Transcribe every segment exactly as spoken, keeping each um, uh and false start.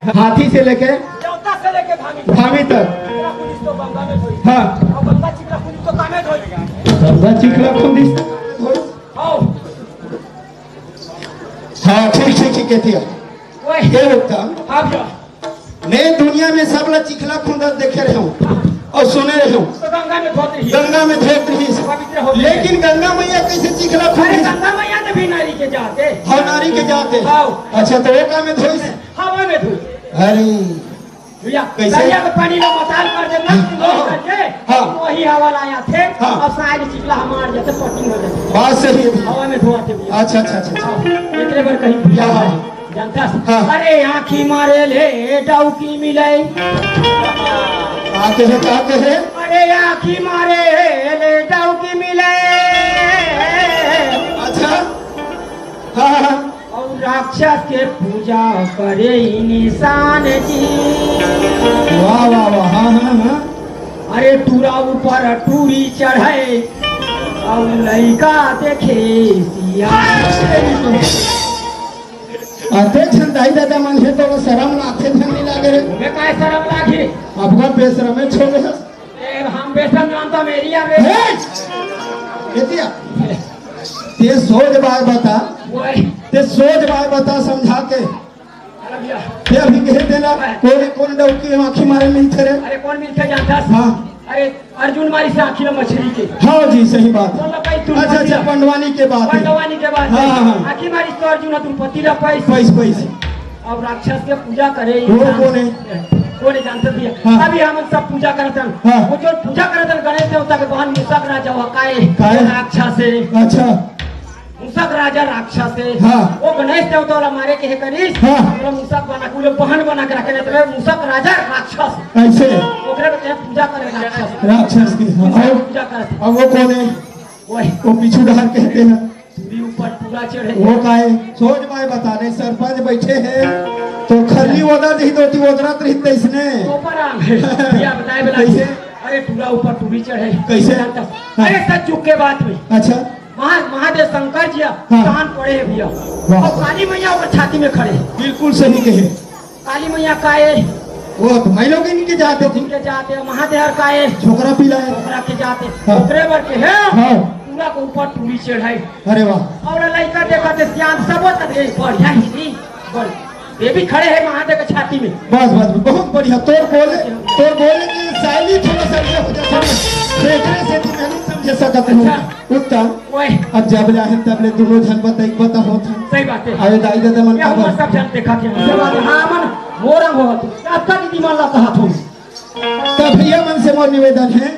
हाथी से लेके चौथा से लेके धामी तक। धामी तक। चिखला खुंदिस तो गंगा में धोई। हाँ। और गंगा चिखला खुंदिस तो कामे धोई। गंगा चिखला खुंदिस। हाँ। हाँ, ठीक, ठीक, ठीक कहती है। ओए। ये होता। हाँ भैया। मैं दुनिया में सब ला चिखला खुंदत देखे रहे हूँ और सुने रहे हूँ। तो गंगा में धोत रही। गंगा में धोत रही। पवित्र हो गई। लेकिन गंगा मैया कैसे चिखला अरे खुंदी? गंगा मैया ने भी नारी के जाते। हाँ, नारी के जाते। हाँ। अच्छा, तो वो का में धोई? हवा में धोई। अरे। भैया, कैसे? दरिया के पानी ला मसाल कर दे, मस्त हाँ। धोई करके, हाँ। वही हवा लाया थे, हाँ। और सारी चिखला हमार जैसे पट्टी हो जाती। बात सही है। हवा में धोआ थे भैया। अच्छा, अच्छा, अच्छा, अच्छा। हाँ, एकरे बर कहीं भैया। हाँ। जानता है? हाँ। अरे आँखी मारे ले डौकी मिले। का कहे, का कहे? अरे आँखी मारे ले डौकी मिले। अच्छा। हाँ, हाँ, हाँ। और राक्षस के पूजा करे इंसान जी। वाह, वाह, वाह। हाँ, हाँ, हाँ। अरे टूरा ऊपर टूरी चढ़े और लइका देखे सिया। अते झन दाई ददा मन हे तो शरम लागथे, झन नहीं लागे रे। ओमे काय शरम लागही? अब का बेशरमे छोड़े हस। ए, हम बेशरम जानता मेरी यार रे। हे! एतिया। ते सोच बाय बता। ओए। ते सोच बाय बता समझा के। अरे भैया। ते अभी कहे देला, कोन, कोन डौकी आँखी मारे मिलथे रे? अरे कोन मिलथे जानथस? हाँ। अरे अर्जुन मारी से आँखी ला मछरी के। हाँ जी, सही बात। बोल भाई, तू अच्छा, अच्छा, पंडवानी के बात है। पंडवानी के बात हाँ, है। हाँ, हाँ। आँखी मारी तो अर्जुन ह द्रौपदी ला पैस। पैस, पैस। अब राक्षस के पूजा करे वो इंसान। कोन है? कोन है जानते भैया? हाँ। अभी हम सब पूजा करत हन। हाँ। वो जो पूजा करत हन गणेश देवता के बहन मूसक राजा, वो काय? काय? राक्षस है। अच्छा। मूसक राजा राक्षस है। हाँ। वो गणेश देवता वाला मारे के हे करिस। हाँ। बोला मूसक बना के, वो बहन बना के रखे रहते हैं, मूसक राजा राक्षस। ऐसे? ओकरे के पूजा करे राक्षस। राक्षस के, हाँ। मूसक और पूजा करत। अब वो कोन है? वही। वो पीछू डहर कहते हैं। टूरी ऊपर टूरा चढ़े। वो काय? सोच बाय बता दे, सरपंच बैठे हैं, तो खल्ली ओदर रही, धोती ओदरत रही, तैसने। ऊपर आ गए। भैया बताए बला। कैसे? अरे टूरा ऊपर टूरी चढ़े। कैसे? जानता? हाँ। अरे सच चुप के बात में। अच्छा। महा-, महादेव शंकर जी हाँ। कान पड़े हैं भैया। वाह। और काली मैया ओकर छाती में खड़े हैं। बिल्कुल सही कहे। काली मैया काय? वो तो भाई लोग इनके जाते थे। इनके जाते, महादेव काय? छोकरा पिला है। छोकरा के जाते। हाँ। ओकरे बर के है। हाँ। टूरा के ऊपर टूरी चढ़ाई। अरे वाह। और लइका देखा थे सियान सब तक एक बढ़िया ही नहीं। बोल। ये भी खड़े हैं महादेव के छाती में। बस, बस, बहुत बढ़िया। तोर बोले, तोर बोले की शैली थोड़ा सा ये हो जाता है। देखने से तू नहीं समझ सकत हो। अच्छा। उत्तम। ओए। अब जब ले आहे तब ले दोनों झन बता, एक बता होत है। सही बात है। अरे दाई ददा मन ये का हमर बात? सब झन देखा के। सही बात है। हाँ, मन मोरंग होत। आपका दीदी मन ला कहा थो। तो भैया मन से मोर निवेदन है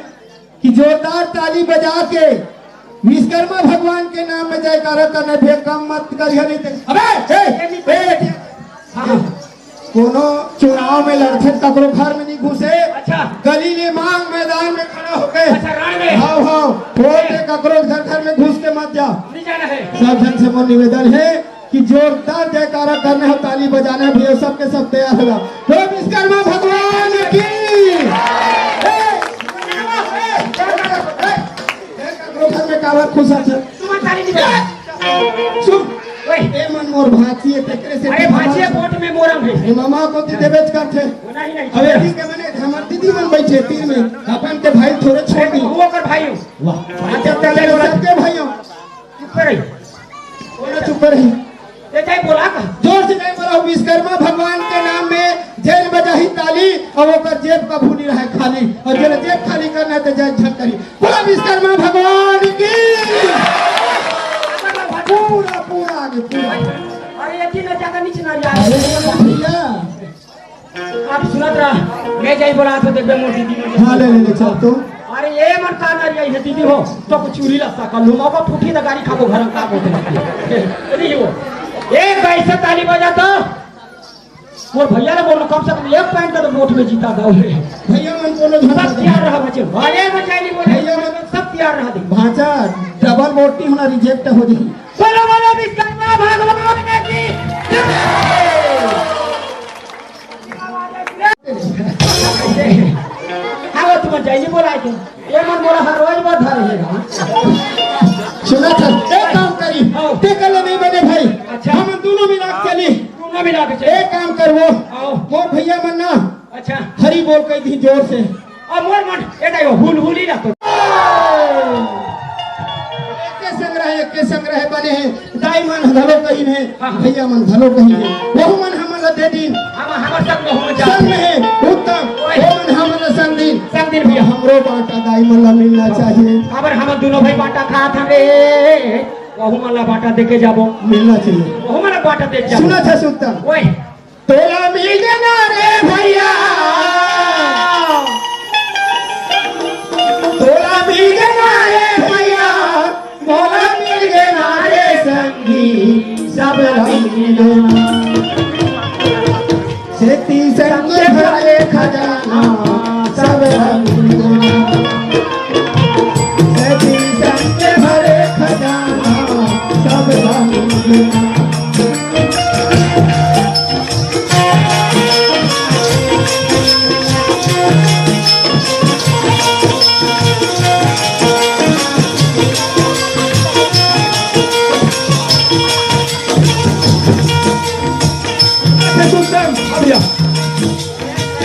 कि जोरदार ताली बजा के विश्वकर्मा भगवान के नाम में जयकारा करना भैया, कम मत करिए, नहीं तो अबे, ए, ए, ए, हाँ, हाँ। कोनो चुनाव में लड़थे, ककरो घर में नहीं घुसे। अच्छा। गली ले मांग मैदान में खड़ा होके। अच्छा, रण में। हाँ, हाँ। वोट दे, ककरो घर, घर में घुस के मत जा। नहीं जाना है। सब झन से मोर निवेदन है कि जोरदार जयकारा करना है, ताली बजाना है भैया, सबके सब तैयार होगा। बोलो विश्वकर्मा भगवान की। ए, ए, ए, ए, ककरो घर में काबर खुश है? तुम्हारी ताली नहीं बजा। सुन, ओए। ए मन मोर भांची है, तेकरे से अरे तू भांची है, हमार वोट में मोरम है। ए मामा को ती देबेच करथे। वो नहीं, नहीं। अबे ठीक है, मने हमर दीदी मन बैठे तीर में, अपन के भाई थोड़े छोड़ अरे दी। वो कर भाई हो। वाह। अच्छा, चल, चल, चल, सबके भाई हो। चुप रही। बोलो, चुप रही। ये जाए बोला का? जोर से जाए बोला, विश्वकर्मा भगवान के नाम में जेन बजाही ताली, और ओकर जेब कभू नहीं रहे खाली, और जेन जेब खाली करना है तो जाए झन करी। बोला विश्वकर्मा भगवान की। पूरा, पूरा आगे, पूरा। अरे, ये तीन ज्यादा नीचे ना जाए। अरे, भैया। आप सुनत रहा, मैं जाई बोला तो देखबे मोर दीदी मन। हाँ, ले, ले, ले, चल तो। अरे, ये मन का ना जाई है दीदी हो, तो कुछ चूरी लगता कर लूँ, मौका फूटी ना गाड़ी खाबो घर में का बोलते लगती है। नहीं हो। एक भाई से ताली बजा तो। मोर भैया ने बोलो, कम से कम एक पॉइंट का तो वोट में जीता दो। भैया मन बोलो, सब तैयार रहा बच्चे। भले बचाई नहीं बोले, भैया मन सब तैयार रहा दे। भांचा, डबल वोट नहीं होना, रिजेक्ट हो जाए। बोलो, बोलो, विश्वकर्मा भगवान की जय। हाँ, वो तुम जाइए बोला तुम। ये मन मोला हर रोज बात धर रहेगा। सुना था, एक काम करी, हाँ। ते कल नहीं बने भाई, अच्छा। हम दोनों मिला के चली। दोनों मिला के चल। एक काम करबो, आओ। मोर भैया मन ना अच्छा। हरी बोल कहि दिही जोर से। अब मोर मन ए दाई हुलहुली ला तो। एके संग रहे, एके संग रहे बने हे। दाई मन घलो कहिन हे, हाँ, हाँ। भैया मन घलो कहिन हे। वहू मन हमन ला दे दिन। हम, हमर संग वहू मन संग जात में हे, उत्तम। ओए। वो मन हमन ला संग दिन। संग दिन भैया। हमरो बांटा दाई मन ला मिलना चाहिए। काबर हमन दूनों भाई बांटा खात हन रे। वहू मन ला बांटा देके जाबो। मिलना चाहिए। वहू मन ला बांटा देके जाबो। सुनत हस उत्तम। ओए। तोला मिल गे ना रे भैया, तोला मिल गे ना रे भैया, मोला मिल गे ना रे संगी, सब ला मिल गे ना। सेती संग भरे खजाना, सब ला मिल गे ना। सेती संग भरे खजाना, सब ला मिल गे ना।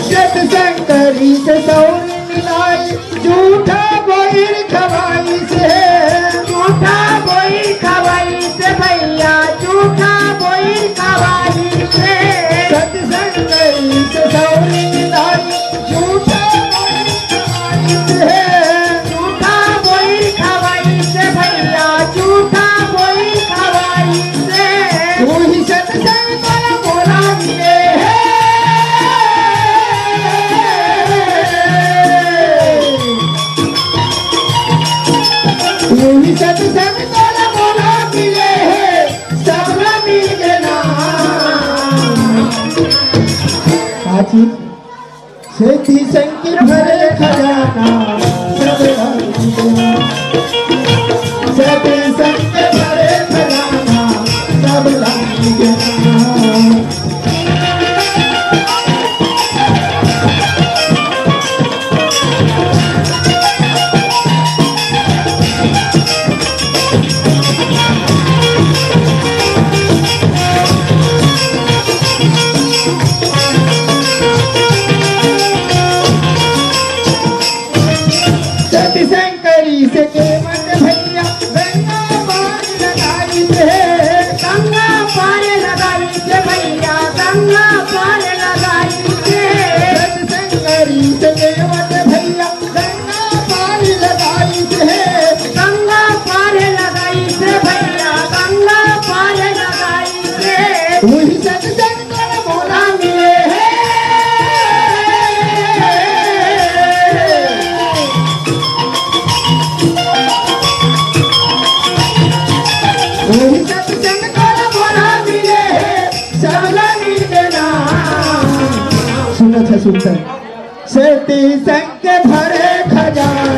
सतसंग करी से सौरी मिलाई, झूठा बोइर खवाई से, झूठा बोइर खवाई से भैया, झूठा बोइर खवाई से। सतसंग करी से सौरी मिलाई, झूठा बोइर खवाई से, झूठा बोइर खवाई से भैया, झूठा बोइर खवाई से। उही सतसंग कर मोला मिले हे। उही सतसंग कर मोला मिले हे, सबला मिल गे ना। आजी, सेती संग भरे खजाना, सब रंग देना। सेती संग भरे खजाना, सब रंग देना। सती शंकरी से केवट भैया, गंगा पार लगाई थे। गंगा पार लगाई थे भैया, गंगा पार लगाई थे। सती शंकरी से केवट भैया, गंगा पार लगाई थे। गंगा पार लगाई थे भैया, गंगा पार लगाई थे। उही सतसंग कर मोला मिले हे। उही सतसंग कर मोला मिले हे। सबला मिल गे ना। सुनत हे सुनत हे। सेती संग भरे खजाना।